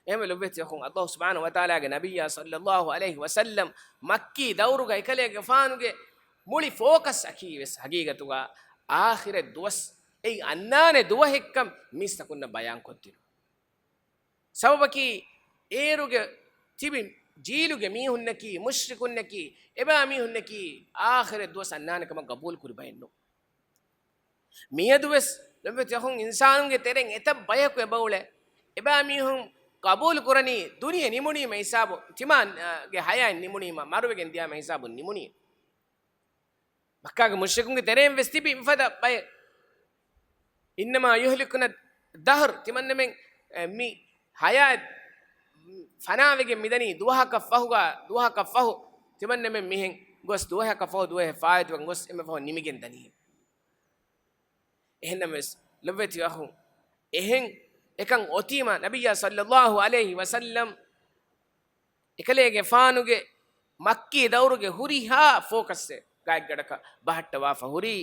އެހެންވެ ލޮބްވެތި އަޚުން، އައްލާހު ސުބްޙާނަހު ވަތަޢާލާގެ ނަބިއްޔާ ޞައްލައްލާހު ޢަލައިހި ވަސައްލަމް މައްކީ ދައުރުގަ އެކަލޭގެފާނުގެ މުޅި ފޯކަސް އަކީ ވެސް ހަގީގަތުގަ އާޚިރަތް ދުވަސް އެއީ އަންނާނެ ދުވަހެއްކަން މީސްތަކުންނަށް ބަޔާންކޮށްދިނުން. ސަބަބަކީ، އޭރުގެ ތިބި ޖީލުގެ މީހުންނަކީ، މުޝްރިކުންނަކީ، އެބައި މީހުންނަކީ އާޚިރަތް ދުވަސް އަންނާނެ ކަމަށް ގަބޫލު ކުރި ބައެއް ނޫން. މިއަދުވެސް ލޮބުވެތި އަޚުން، އިންސާނުންގެ ތެރެއިން އެތައް ބަޔަކު އެބައުޅޭ. އެބައި މީހުން ގަބޫލު ކުރަނީ ދުނިޔެ ނިމުނީމަ ހިސާބު، ތިމާ، އާ، ގެ ހަޔާތް ނިމުނީމަ، މަރުވެގެން ދިޔާމަ ހިސާބުން ނިމުނީ. މައްކާގެ މުޝްރިކުންގެ ތެރެއިން ވެސް ތިބި މިފަދަ ބައެއް. إنما يهلكنا الدهر، ތިމަންނަމެން، އެ، މި ހަޔާތް ފަނާވެގެން މިދަނީ ދުވަހަކަށް ފަހުގަ، ދުވަހަކަށް ފަހު، ތިމަންނަމެން މިހެން ގޮސް ދުވަހަކަށް ފަހު، ދުވަހެއް ފާއިތުވެގެން ގޮސް އެންމެ ފަހު ނިމިގެން ދަނީ. އެހެންނަމަވެސް، ލޮބުވެތި އަޚުން، އެހެން އެކަން އޮތީމަ، ނަބިއްޔާ ޞައްލައްލާހު ޢަލައިހި ވަސައްލަމް އެކަލޭގެފާނުގެ މައްކީ ދައުރުގެ ހުރިހާ ފޯކަސްއެއް ގާތްގަޑަކަށް ބަހައްޓަވާފަ ހުރީ،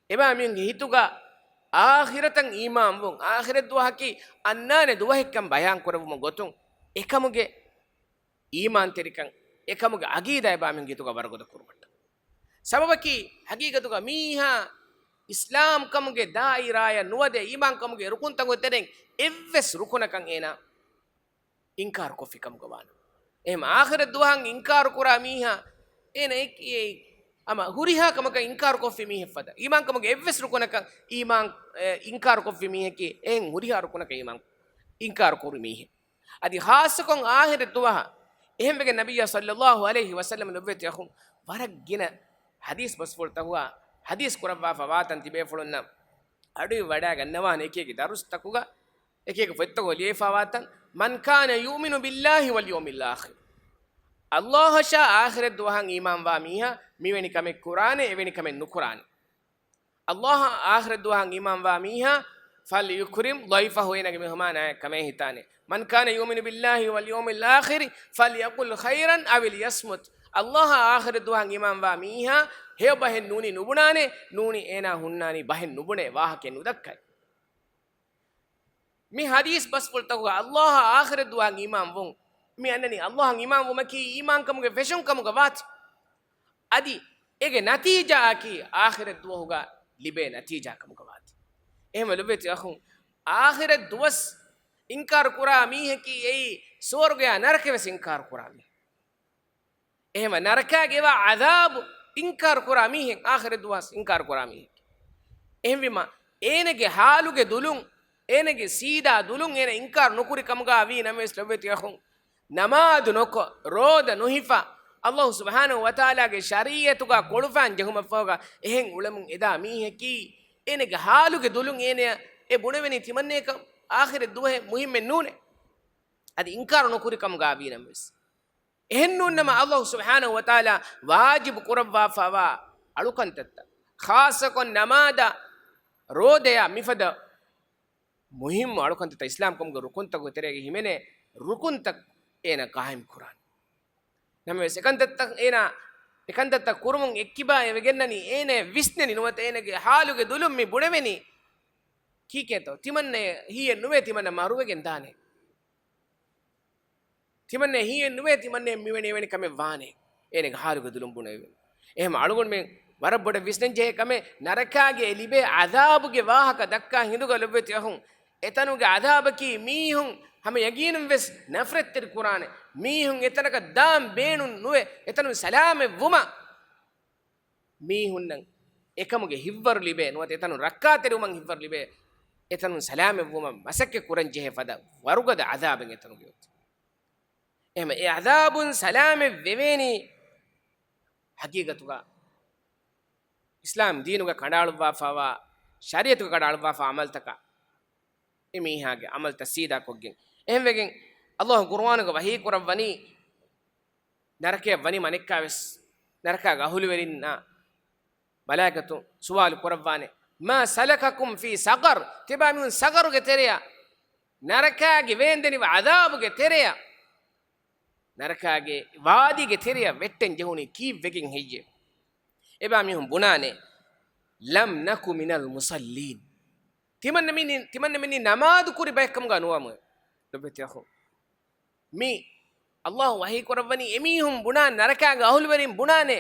އެބައިމީހުންގެ ހިތުގަ އާޚިރަތަށް އީމާންވުން، އާޚިރަތް ދުވަހަކީ އަންނާނެ ދުވަހެއްކަން ބަޔާން ކުރެއްވުމުގެ ގޮތުން، އެކަމުގެ އީމާންތެރިކަން، އެކަމުގެ އަގީދާ އެބައިމީހުންގެ ހިތުގަ ވަރުގަދަ ކުރުމަށްޓަކާ. ސަބަބަކީ، ހަގީގަތުގަ މީހާ އިސްލާމްކަމުގެ ދާއިރާއަށް ނުވަދޭ، އީމާންކަމުގެ ރުކުންތަކުގެ ތެރެއިން އެއްވެސް ރުކުނަކަށް އޭނާ އިންކާރުކޮށްފި ކަމުގަ ވާނަމަ. އެހެން އާޚިރަތް ދުވަހަށް އިންކާރު ކުރާ މީހާ، އޭނަ އެ-، އެ-، ހަމަ ހުރިހާ ކަމަކަށް އިންކާރު ކޮށްފި މީހެއް ފަދަ. އީމާންކަމުގެ އެއްވެސް ރުކުނަކަށް އީމާން، އެ، އިންކާރު ކޮށްފި މީހަކީ، އެހެން ހުރިހާ ރުކުނަކަށް އީމާން އިންކާރު ކުރި މީހެއް. އަދި ޚާއްޞަކޮށް އާޚިރަތް ދުވަހަށް އެހެންވެގެން ނަބިއްޔާ ޞައްލައްލާހު ޢަލައިހި ވަސައްލަމަ ލޮބުވެތި އަޚުން ވަރަށް ގިނަ ޙަދީޘް ބަސްފުޅުތަކުގަ ޙަދީޘް ކުރައްވާފަ ވާތަން ތިބޭފުޅުންނަށް އަޑުއިވިވަޑައިގަންނަވާނެ އެކި އެކި ދަރުސްތަކުގަ އެކި އެކި ފޮތްތަކުގަ ލިޔެފާވާތަން، من كان يؤمن بالله واليوم الآخر، ﷲ އަށާ އާޚިރަތް ދުވަހަށް އީމާންވާ މީހާ މިވެނި ކަމެއް ކުރާނެ، އެވެނި ކަމެއް ނުކުރާނެ. ﷲ އާ އާޚިރަތް ދުވަހަށް އީމާންވާ މީހާ، فليكرم ضيفه، އޭނަގެ މެހުމާނާއަށް ކަމޭ ހިތާނެ. من كان يؤمن بالله واليوم الآخر فليقل خيرا أو ليصمت. ﷲ އާ އާޚިރަތް ދުވަހަށް އީމާންވާ މީހާ ހެޔޮ ބަހެއް ނޫނީ ނުބުނާނެ، ނޫނީ އޭނާ ހުންނާނީ ބަހެއް ނުބުނޭ، ވާހަކައެއް ނުދައްކަން. މި ޙަދީޘް ބަސްފުޅުތަކުގަ ﷲ އާ އާޚިރަތް ދުވަހަށް އީމާންވުން، މި އަންނަނީ ﷲ އަށް އީމާންވުމަކީ އީމާންކަމުގެ ފެށުންކަމުގަ ވާތީ. އަދި އޭގެ ނަތީޖާއަކީ އާޚިރަތް ދުވަހުގަ ލިބޭ ނަތީޖާ ކަމުގަ ވާތީ. އެހެންވެ ލޮބުވެތި އަޚުން، އާޚިރަތް ދުވަސް އިންކާރު ކުރާ މީހަކީ އެއީ ސުވަރުގެއާ ނަރަކަ ވެސް އިންކާރު ކުރާ މީހެއް. އެހެންވެ ނަރަކާގެ އެވާ ޢަޛާބު އިންކާރު ކުރާ މީހެއް، އާޚިރަތް ދުވަސް އިންކާރު ކުރާ މީހެއް. އެހެންވީމަ، އޭނަގެ ހާލުގެ ދުލުން، އޭނަގެ ސީދާ ދުލުން އޭނަ އިންކާރު ނުކުރި ކަމުގަ ވީ ނަމަވެސް ލޮބުވެތި އަޚުން، ނަމާދު ނުކޮށް، ރޯދަ ނުހިފާ، އައްލާހު ސުބްޙާނަހު ވަތަޢާލާގެ ޝަރީޢަތުގަ ކޮޅުފާން ޖެހުމަށްފަހުގަ އެހެން އުޅެމުން އެދާ މީހަކީ، އޭނަގެ ހާލުގެ ދުލުން އޭނަޔަށް އެ ބުނެވެނީ ތިމަންނައަކަށް އާޚިރަތް ދުވަހެއް މުހިއްމެއް ނޫނޭ. އަދި އިންކާރު ނުކުރި ކަމުގަ ވީ ނަމަވެސް. އެހެން ނޫންނަމަ އައްލާހު ސުބްޙާނަހު ވަތަޢާލާ ވާޖިބު ކުރައްވާފަވާ އަޅުކަންތައްތައް، ޚާއްޞަކޮށް ނަމާދާ ރޯދަޔާ މިފަދަ މުހިއްމު އަޅުކަންތައްތައް އިސްލާމްކަމުގެ ރުކުންތަކުގެ ތެރޭގަ ހިމެނޭ ރުކުންތައް އޭނަ ޤާއިމް ކުރާނެ. ނަމަވެސް އެކަންތައްތައް އޭނާ، އެކަންތައްތައް ކުރުމުން އެއްކިބާ އެ ވެގެންނަނީ އޭނަ ވިސްނެނީ ނުވަތަ އޭނަގެ ހާލުގެ ދުލުން މި ބުނެވެނީ ކީކޭތޯ؟ ތިމަންނަ ހީއެއް ނުވޭ ތިމަންނަ މަރުވެގެން ދާނެ. ތިމަންނަ ހީއެއް ނުވޭ ތިމަންނަ މިވެނި އެވެނި ކަމެއް ވާނެ. އޭނަގެ ހާލުގެ ދުލުން ބުނެވެނީ. އެހެން އަޅުގަނޑުމެން ވަރަށް ބޮޑަށް ވިސްނަން ޖެހޭ ކަމެއް، ނަރަކާގެ ލިބޭ ޢަޛާބުގެ ވާހަކަ ދައްކާ ހިނދުގަ ލޮބުވެތި އަޚުން، އެތަނުގެ ޢަޛާބަކީ މީހުން ހަމަ ޔަގީނުން ވެސް ނަފްރަތްތެރި ކުރާނެ. މީހުން އެތަނަކަށް ދާން ބޭނުން ނުވެ، އެތަނުން ސަލާމަތް ވުމަށް މީހުންނަށް އެކަމުގެ ހިތްވަރު ލިބޭ ނުވަތަ އެތަނުން ރައްކާތެރިވުމަށް ހިތްވަރު ލިބޭ، އެތަނުން ސަލާމަތްވުމަށް މަސައްކަތް ކުރަން ޖެހޭ ފަދަ ވަރުގަދަ ޢަޛާބެއް އެތަނުގެ އޮތީ. އެހެން އެ ޢަޛާބުން ސަލާމަތް ވެވޭނީ ޙަޤީޤަތުގަ އިސްލާމް ދީނުގަ ކަނޑައަޅުއްވާފަވާ، ޝަރީޢަތުގަ ކަނޑައަޅުއްވާފަވާ ޢަމަލުތަކާ، އެ މީހާގެ ޢަމަލުތައް ސީދާ ކޮށްގެން. އެހެންވެގެން އައްލާހު ޤުރުއާނުގަ ވަޙީ ކުރައްވަނީ، ނަރަކަޔަށް ވަނީމަ އަނެއްކާވެސް ނަރަކާގެ އަހުލުވެރިންނާ މަލާއިކަތުން ސުވާލު ކުރައްވާނެ، "مَا سَلَكَكُمْ فِي سَقَرَ؟" ތިބާމީހުން ސަޤަރުގެ ތެރެއަށް، ނަރަކާގެ ވޭންދެނިވި ޢަޛާބުގެ ތެރެއަށް، ނަރަކާގެ ވާދީގެ ތެރެއަށް ވެއްޓެން ޖެހުނީ ކީއްވެގެން ހެއްޔޭ؟ އެބާމީހުން ބުނާނެ، "لَمْ نَكُ مِنَ الْمُصَلِّينَ." ތިމަންނަމެން، ތިމަންނަމެން ނަމާދު ކުރި ބައެއްކަމުގަ ނުވަމު. ލޮބުވެތި އަޚުން. މި އައްލާހު ވަޙީ ކުރައްވަނީ އެމީހުން ބުނާ ނަރަކާގެ އަހުލުވެރިން ބުނާނެ،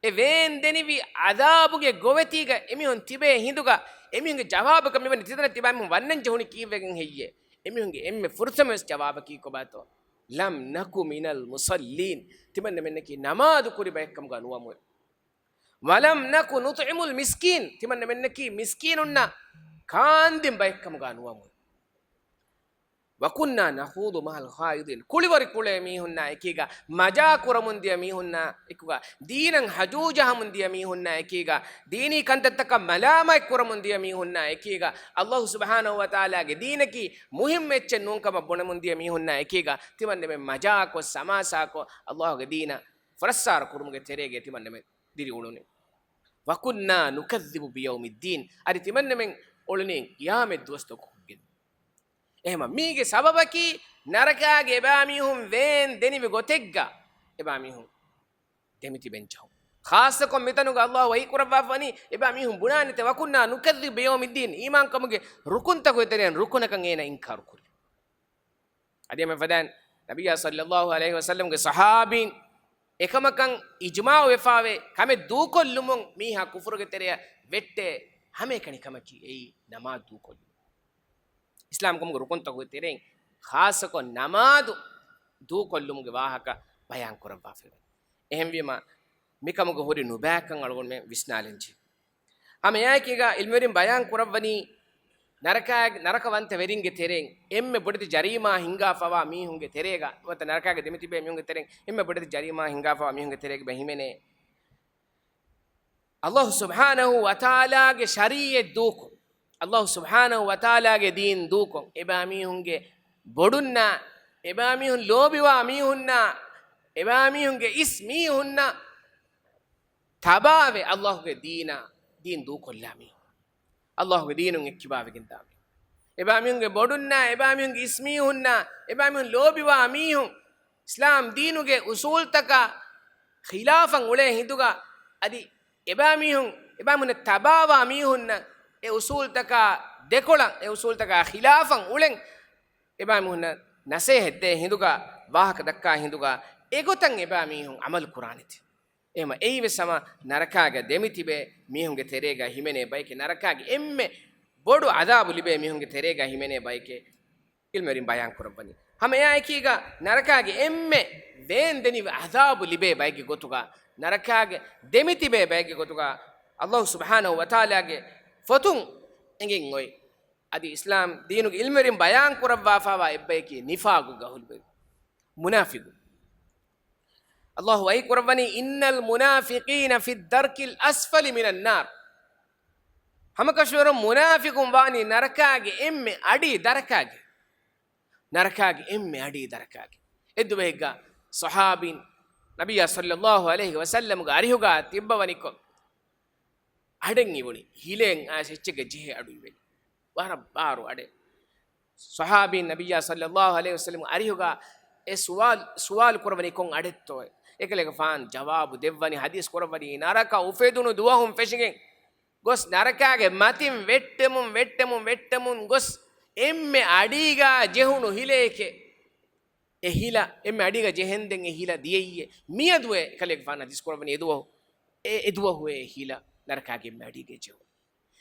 އެ ވޭން ދެނިވި ޢަޛާބުގެ ގޮވެތީގަ އެމީހުން ތިބޭ ހިނދުގަ، އެމީހުންގެ ޖަވާބަކަށް މިވަނީ ތިތަނަށް ތިބާމީހުން ވަންނަން ޖެހުނީ ކީއްވެގެން ހެއްޔޭ؟ އެމީހުންގެ އެންމެ ފުރަތަމަ ވެސް ޖަވާބަކީ ކޮބާތޯ؟ "لَمْ نَكُ مِنَ الْمُصَلِّينَ." ތިމަންނަމެންނަކީ ނަމާދު ކުރި ބައެއްކަމުގަ ނުވަމު. "وَلَمْ نَكُ نُطْعِمُ الْمِسْكِينَ." ތިމަންނަމެންނަކީ މިސްކީނުންނަށް ކާންދިން ބައެއްކަމުގަ ނުވަމު. "وَكُنَّا نَخُوضُ مَعَ الْخَائِضِينَ." ކުޅިވަރި ކުޅޭ މީހުންނާ އެކީގަ، މަޖާ ކުރަމުން ދިޔަ މީހުންނާ އެކުގަ، ދީނަށް ހަޖޫ ޖަހަމުން ދިޔަ މީހުންނާ އެކީގަ، ދީނީ ކަންތައްތަކަށް މަލާމާތް ކުރަމުން ދިޔަ މީހުންނާ އެކީގަ، އައްލާހު ސުބްޙާނަހު ވަތަޢާލާގެ ދީނަކީ މުހިއްމު އެއްޗެއް ނޫންކަމަށް ބުނެމުން ދިޔަ މީހުންނާ އެކީގަ، ތިމަންނަމެން މަޖާކޮށް، ސަމާސާކޮށް، އައްލާހުގެ ދީނަށް ފުރައްސާރަ ކުރުމުގެ ތެރޭގަ ތިމަންނަމެން ދިރިއުޅުނީ. "وَكُنَّا نُكَذِّبُ بِيَوْمِ الدِّينِ." އަދި ތިމަންނަމެން އުޅުނީ ޤިޔާމަތް ދުވަސްތަކުގެ. އެހެމަ މީގެ ސަބަބަކީ ނަރަކާގެ އެބާމީހުން ވޭން ދެނިވި ގޮތެއްގަ އެބާމީހުން ދެމިތިބެން ޖެހުން. ޚާއްޞަކޮށް މިތަނުގަ އައްލާހު ވަޙީ ކުރައްވާފަވަނީ އެބާމީހުން ބުނާނެތެ، "وَكُنَّا نُكَذِّبُ بِيَوْمِ الدِّينِ." އީމާންކަމުގެ ރުކުންތަކުގެ ތެރެއިން ރުކުނަކަށް އޭނަ އިންކާރު ކުރި. އަދި އެމެ ފަދައިން ނަބިއްޔާ ޞައްލައްލާހު ޢަލައިހި ވަސައްލަމްގެ ޞަޙާބީން އެކަމަކަށް އިޖުމާޢު ވެފާވޭ ކަމެއް ދޫކޮށްލުމުން މީހާ ކުފުރުގެ ތެރެއަށް ވެއްޓޭ ހަމައެކަނި ކަމަކީ އެއީ ނަމާދު ދޫކޮށްލުން. އިސްލާމްކަމުގެ ރުކުންތަކުގެ ތެރެއިން ޚާއްޞަކޮށް ނަމާދު ދޫކޮށްލުމުގެ ވާހަކަ ބަޔާން ކުރައްވާފައިވަނީ. އެހެންވީމަ، މިކަމުގަ ހުރި ނުބައިކަން އަޅުގަނޑުމެން ވިސްނާލަންޖެހޭ. ހަމައެއާއެކީގަ ޢިލްމުވެރިން ބަޔާން ކުރައްވަނީ، ނަރަކާ، ނަރަކަވަންތަ ވެރިންގެ ތެރެއިން އެންމެ ބޮޑެތި ޖަރީމާ ހިންގާފަވާ މީހުންގެ ތެރޭގަ، ނުވަތަ ނަރަކާގެ ދެމިތިބޭ މީހުންގެ ތެރެއިން އެންމެ ބޮޑެތި ޖަރީމާ ހިންގާފަވާ މީހުންގެ ތެރޭގަ ހިމެނޭ، އައްލާހު ސުބްޙާނަހު ވަތަޢާލާގެ ޝަރީޢަތް ދޫކޮށް، އައްލާހު ސުބްޙާނަހު ވަތަޢާލާގެ ދީން ދޫކޮށް، އެބާމީހުންގެ ބޮޑުންނާ، އެބާމީހުން ލޯބިވާ މީހުންނާ، އެބާމީހުންގެ އިސް މީހުންނަށް ތަބާވެ، އައްލާހުގެ ދީނާ، ދީން ދޫކޮށްލާ މީހުން، އައްލާހުގެ ދީނުން އެއްކިބާވެގެން ދާ މީހުން، އެބާމީހުންގެ ބޮޑުންނާ، އެބާމީހުންގެ އިސް މީހުންނާ، އެބާމީހުން ލޯބިވާ މީހުން، އިސްލާމް ދީނުގެ އުސޫލްތަކާ ޚިލާފަށް އުޅޭ ހިނދުގަ، އަދި އެބާމީހުން، އެބާމީހުންނަށް ތަބާވާ މީހުންނަށް އެ އުސޫލްތަކާ ދެކޮޅަށް، އެ އުސޫލްތަކާ ޚިލާފަށް އުޅެން، އެބާމީހުންނަށް ނަސޭހަތް ދޭ ހިނދުގަ، ވާހަކަ ދައްކާ ހިނދުގަ، އެގޮތަށް އެބާމީހުން ޢަމަލު ކުރާނެތެ. އެހެމަ އެއީވެސް ހަމަ ނަރަކާގަ ދެމިތިބޭ މީހުންގެ ތެރޭގަ ހިމެނޭ ބައެކެ، ނަރަކާގެ އެންމެ ބޮޑު ޢަޛާބު ލިބޭ މީހުންގެ ތެރޭގަ ހިމެނޭ ބައެކެ. ޢިލްމުވެރިން ބަޔާން ކުރައްވަނީ. ހަމަ އެއާއެކީގަ ނަރަކާގެ އެންމެ ވޭންދެނިވި ޢަޛާބު ލިބޭ ބައެއްގެ ގޮތުގަ، ނަރަކާގެ ދެމިތިބޭ ބައެއްގެ ގޮތުގަ، އައްލާހު ސުބްޙާނަހު ވަތަޢާލާގެ ފޮތުން އެނގެން އޮތް. އަދި އިސްލާމް ދީނުގެ އިލްމުވެރިން ބަޔާން ކުރައްވާފާވާ އެއްބަޔަކީ ނިފާގުގެ އަހުލުވެރި، މުނާފިގު. އައްލާހު ވަޙީ ކުރައްވަނީ، "إن المنافقين في الدرك الأسفل من النار." ހަމަކަށަވަރުން މުނާފިގުން ވާނީ ނަރަކާގެ އެންމެ އަޑި ދަރަކާގެ. ނަރަކާގެ އެންމެ އަޑި ދަރަކާގެ. އެއްދުވަހެއްގަ ޞަޙާބީން ނަބިއްޔާ ޞައްލައްލާހު ޢަލައިހި ވަސައްލަމްގެ އަރިހުގަ ތިއްބަވަނިކޮށް، އަޑެއް އިވުނީ، ހިލައެއް އައިސް އެއްޗެއްގެ ޖެހޭ އަޑު އިވެނީ. ވަރަށް ބާރު އަޑެއް. ޞަޙާބީން ނަބިއްޔާ ޞައްލައްލާހު ޢަލައިހި ވަސައްލަމް އަރިހުގަ އެ ސުވާލު، ސުވާލު ކުރައްވަނީ ކޮން އަޑެއްތޯ؟ އެކަލޭގެފާނު ޖަވާބު ދެއްވަނީ، ޙަދީޘް ކުރައްވަނީ، ނަރަކަ އުފެދުނު ދުވަހުން ފެށިގެން ގޮސް ނަރަކާގެ މަތިން ވެއްޓެމުން، ވެއްޓެމުން، ވެއްޓެމުން ގޮސް އެންމެ އަޑީގަ ޖެހުނު ހިލައެކޭ. އެ ހިލަ އެންމެ އަޑީގަ ޖެހެންދެން އެ ހިލަ ދިޔައީ. މިއަދުއޭ އެކަލޭގެފާނު ޙަދީޘް ކުރައްވަނީ އެދުވަހު، އެ، އެދުވަހުއޭ އެ ހިލަ ނަރަކާގެ އެންމެ އަޑީގަ ޖެހުނު.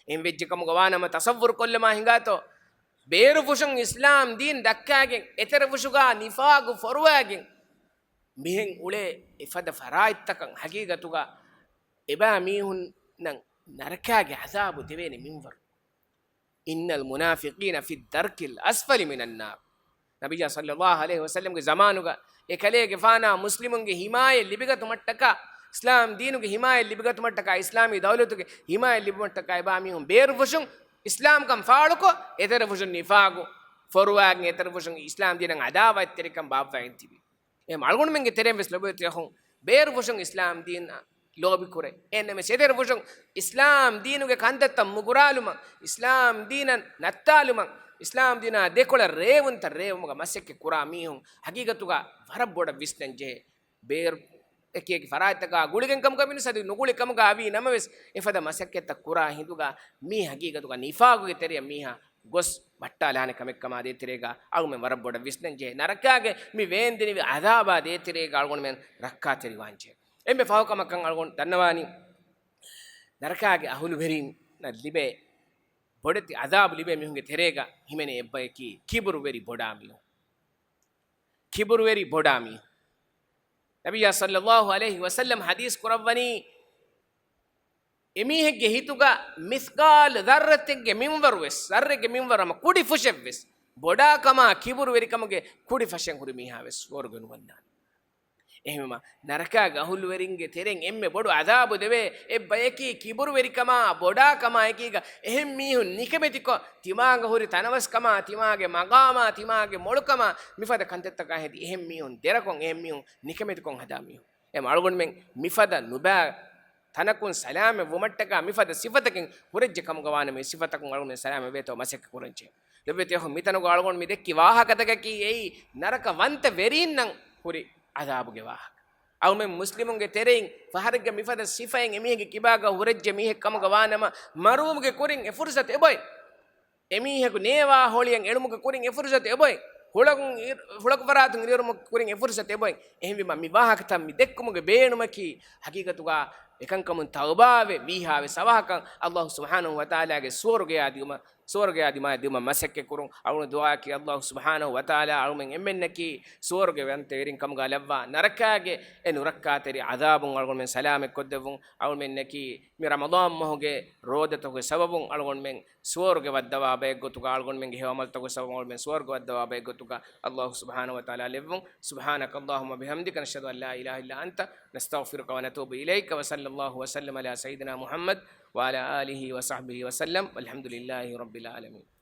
އެހެން ވެއްޖެ ކަމުގަ ވާނަމަ ތަޞައްވުރު ކޮށްލަމާ ހިނގާތޯ؟ ބޭރުފުށުން އިސްލާމް ދީން ދައްކާގެން އެތެރެފުށުގަ ނިފާގު ފޮރުވާގެން މިހެން އުޅޭ އެފަދަ ފަރާތްތަކަށް ހަގީގަތުގަ އެބާ މީހުންނަށް ނަރަކާގެ ޢަޛާބު ދެވޭނެ މިންވަރު. إن المنافقين في الدرك الأسفل من النار. ނަބިއްޔާ ޞައްލައްލާހު ޢަލައިހި ވަސައްލަމްގެ ޒަމާނުގަ އެކަލޭގެފާނާ މުސްލިމުންގެ ހިމާޔަތް ލިބިގަތުމަށްޓަކާ، އިސްލާމް ދީނުގެ ހިމާޔަތް ލިބިގަތުމަށްޓަކާ، އިސްލާމީ ދައުލަތުގެ ހިމާޔަތް ލިބުމަށްޓަކާ އެބާ މީހުން ބޭރުފުށުން އިސްލާމްކަން ފާޅުކޮށް، އެތެރެފުށުން ނިފާގު ފޮރުވާގެން، އެތެރެފުށުން އިސްލާމް ދީނަށް ޢަދާވާތްތެރިކަން ބާއްވައިގެން ތިބި. އެހެން އަޅުގަނޑުމެންގެ ތެރެއިން ވެސް ލޮބުވެތި އަޚުން، ބޭރުފުށުން އިސްލާމް ދީނަށް ލޯބިކުރޭ. އެހެންނަމަވެސް އެތެރެފުށުން އިސްލާމް ދީނުގެ ކަންތައްތައް މުގުރާލުމަށް، އިސްލާމް ދީނަށް ނައްތާލުމަށް، އިސްލާމް ދީނާ ދެކޮޅަށް ރޭވުންތައް ރޭވުމުގަ މަސައްކަތް ކުރާ މީހުން ހަގީގަތުގަ ވަރަށް ބޮޑަށް ވިސްނަން ޖެހޭ. ބޭރު އެކި އެކި ފަރާތްތަކާ ގުޅިގެން ކަމުގަ ވިނަސް އަދި ނުގުޅި ކަމުގަ އަވީ ނަމަވެސް، އެފަދަ މަސައްކަތްތައް ކުރާ ހިނދުގަ މީ ހަގީގަތުގަ ނިފާގުގެ ތެރެއަށް މީހާ ގޮސް ވައްޓާލާނެ ކަމެއްކަމާ ދޭތެރޭގަ އަޅުމެން ވަރަށް ބޮޑަށް ވިސްނަން ޖެހޭ. ނަރަކާގެ މި ވޭންދެނިވި ޢަޛާބާ ދޭތެރޭގަ އަޅުގަނޑުމެން ރައްކާތެރިވާން ޖެހޭ. އެންމެ ފަހު ކަމަކަށް އަޅުގަނޑު ދަންނަވާނީ، ނަރަކާގެ އަހުލުވެރިންނަށް ލިބޭ ބޮޑެތި ޢަޛާބު ލިބޭ މީހުންގެ ތެރޭގަ ހިމެނޭ އެއްބަޔަކީ ކިބުރުވެރި ބޮޑާ މީހުން. ކިބުރުވެރި ބޮޑާ މީހުން. ނަބިއްޔާ ޞައްލައްލާހު ޢަލައިހި ވަސައްލަމް ޙަދީޘް ކުރައްވަނީ، އެމީހެއްގެ ހިތުގަ މިސްޤާލު ޛައްރަތެއްގެ މިންވަރު ވެސް، ޛައްރެއްގެ މިންވަރު ހަމަ ކުޑި ފުށެއް ވެސް ބޮޑާ ކަމާ ކިބުރުވެރިކަމުގެ ކުޑި ފަށެއް ހުރި މީހާ ވެސް ސުވަރުގެ ނުވަންނާނެ. އެހެންވީމަ، ނަރަކާގެ އަހުލުވެރިންގެ ތެރެއިން އެންމެ ބޮޑު ޢަޛާބު ދެވޭ އެއްބަޔަކީ ކިބުރުވެރިކަމާ، ބޮޑާ ކަމާ އެކީގަ އެހެން މީހުން ނިކަމެތިކޮށް، ތިމާގަ ހުރި ތަނަވަސްކަމާ، ތިމާގެ މަގާމާ، ތިމާގެ މޮޅުކަމާ، މިފަދަ ކަންތައްތަކާ ހެދި އެހެން މީހުން ދެރަކޮށް، އެހެން މީހުން ނިކަމެތިކޮށް ހަދާ މީހުން. އެ އަޅުގަނޑުމެން މިފަދަ ނުބައި ތަނަކުން ސަލާމަތް ވުމަށްޓަކާ މިފަދަ ސިފަތަކެއް ހުރެއްޖެ ކަމުގަ ވާނަމަ، މި ސިފަތަކުން އަޅުގަނޑުމެން ސަލާމަތް ވޭތޯ މަސައްކަތް ކުރަން ޖެހޭ. ލޮބުވެތި އަޚުން، މިތަނުގަ އަޅުގަނޑު މި ދެއްކި ވާހަކަތަކަކީ އެއީ ނަރަކަވަންތަ ވެރީންނަށް ހުރި ޢަޛާބުގެ ވާހަކަ. އަޅުމެން މުސްލިމުންގެ ތެރެއިން ފަހަރެއްގަ މިފަދަ ސިފައެއް އެމީހެއްގެ ކިބާގަ ހުރެއްޖެ މީހެއް ކަމުގަ ވާނަމަ، މަރުވުމުގެ ކުރިން އެ ފުރުސަތު އެބޮތް. އެމީހަކު ނޭވާ ހޮޅިއަށް އެޅުމުގެ ކުރިން އެ ފުރުސަތު އެބޮތް. ހުޅަކުން އިރު-، ހުޅަކު ފަރާތުން އިރުއިރުމުގެ ކުރިން އެ ފުރުސަތު އެބޮތް. އެހެންވީމަ، މި ވާހަކަތައް މި ދެއްކުމުގެ ބޭނުމަކީ، ހަގީގަތުގަ އެކަންކަމުން ތައުބާވެ، ވީހާވެސް އަވަހަކަށް އައްލާހު ސުބްޙާނަހު ވަތަޢާލާގެ ސުވަރުގެއާ ދިއުމަށް، ސުވަރުގެއާ ދިމާ-، ދިއުމަށް މަސައްކަތް ކުރުން. އަޅުގަނޑު ދުޢާއަކީ، އައްލާހު ސުބްޙާނަހު ވަތަޢާލާ އަޅުމެން އެންމެންނަކީ ސުވަރުގެވަންތަވެރިން ކަމުގަ ލައްވާ، ނަރަކާގެ އެ ނުރައްކާތެރި ޢަޛާބުން އަޅުގަނޑުމެން ސަލާމަތް ކޮށްދެއްވުން. އަޅުމެންނަކީ މި ރަމަޟާން މަހުގެ ރޯދަތަކުގެ ސަބަބުން އަޅުގަނޑުމެން ސުވަރުގެ ވައްދަވާ ބައެއްގޮތުގަ، އަޅުގަނޑުމެންގެ ހެޔޮ ޢަމަލުތަކުގެ ސަބަބުން އަޅުގަނޑުމެން ސުވަރުގެ ވައްދަވާ ބައެއްގޮތުގަ އައްލާހު ސުބްޙާނަހު ވަތަޢާލާ ލެއްވުން. سبحانك اللهم وبحمدك، نشهد أن لا إله إلا أنت، نستغفرك ونتوب إليك، وصلى الله وسلم على سيدنا محمد وعلى آله وصحبه وسلم، والحمد لله رب العالمين.